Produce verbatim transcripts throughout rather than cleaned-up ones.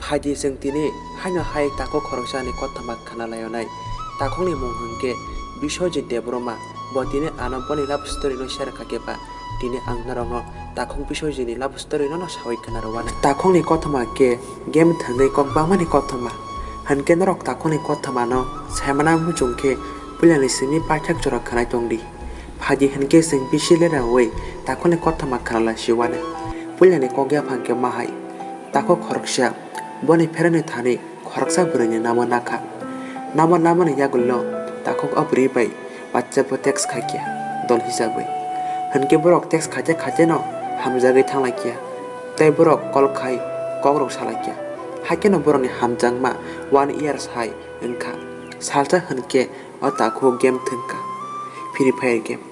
Phaidi chwng tini haino hai takhuk khoroksani kothoma khna lainai. Takhukni mung hwnkhe Biswajit Debbarma. Bo tini ano boni love story no share kha khe ba tini ang norokno takhuk Biswajitni love story no sawi khna rwanai. Takhukni kothoma khe game thwngwi kok bangmani kothoma. Hwnkhe norok takhukni kothomano saimana muchung khe puilani simi paithak jora khwnai tongdi. Phaidi hwnkhe chwng bisi leraui takhukni kothoma khna lai siwanai. Puilani kok yaphang khe ma hai. Takhuk khoroksa boni pherani thani khoroksa bwrwini namo nakha. Namo namani yagulo takhuk o bwrwi bai WhatsApp-o text khaikha dol hisabwi. Hwnkhe borok text khaite khaiteno hamjagwi thanglaikha. Tei borok call khai kokrok salaikha. Haikheno borokni hamjakma one year sai wngkha. Salsa hwnkhe o takhuk game thwngkha, Free Fire game.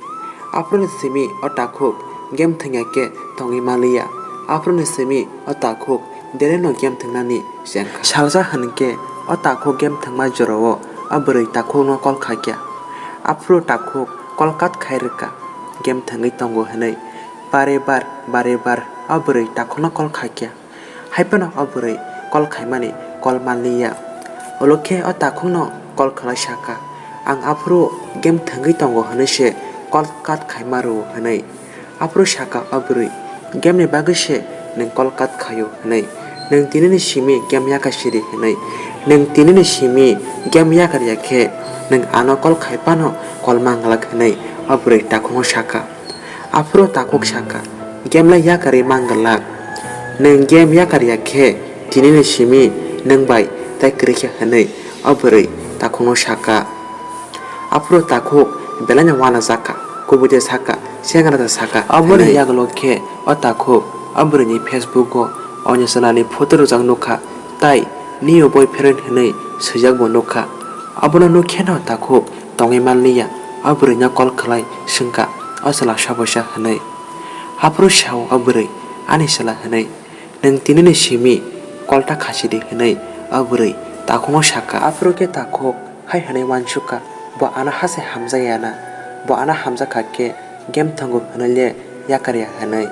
Aphuruni simi o takhuk game thwngya khe tongwi manliya. Aphuruni simi o takhuk dereno game thwngnani chengkha. Salsa hwnkhe o takhuk game thwngma jorao o bwrwi takhukno call khaikha. Aphuru takhuk call cut khai rwkha, game thwngwi tongo hwnwi. Bare bar, bare bar o bwrwi takhukno call khaikha. Haiphano o bwrwi call khaimani call manliya. Ulo khe o takhukno call khlai sakha, "Ang aphuru game thwngwi tongo hwnwi se call cut khaima rwo," hwnwi. Aphuru sakha o bwrwi, "Game ni bagwi se nwng call cut khaio," hwnwi. "Nwng tinini simi game yakar sidi," hwnwi. "Nwng tinini simi game yakar ya khe nwng ano call khai phano call manglak," hwnwi o bwrwi takhukno sakha. Aphuru takhuk sakha, "Game lai yakarwi manglak. Nwng game yakar ya khe tinini simi nwng bai tai kwrwi khe," hwnwi o bwrwi takhukno sakha. Aphuru takhuk belaino uanajakha, kubui de sakha, sengra de sakha. Aboni yagulo khe o takhuk o bwrwini Facebook-o onyo chwlani photo rwjak nukha, tai "New boyfriend" hwnwi swijak bo nukha. Abono nukkheno takhuk tongwi manliya, o bwrwino call khlai swngkha, "O chwla sobosa?" hwnwi. Aphuru sao o bwrwi, "Ani chwla," hwnwi. "Nwng tinini simi call ta khasidi," hwnwi o bwrwi takhukno sakha. Aphuru khe takhuk hai hwnwi uansukha, "Bo ano ha se hamjakya na, bo ano hamjak kha khe game thwngo hwnwi le yakarya," hwnwi.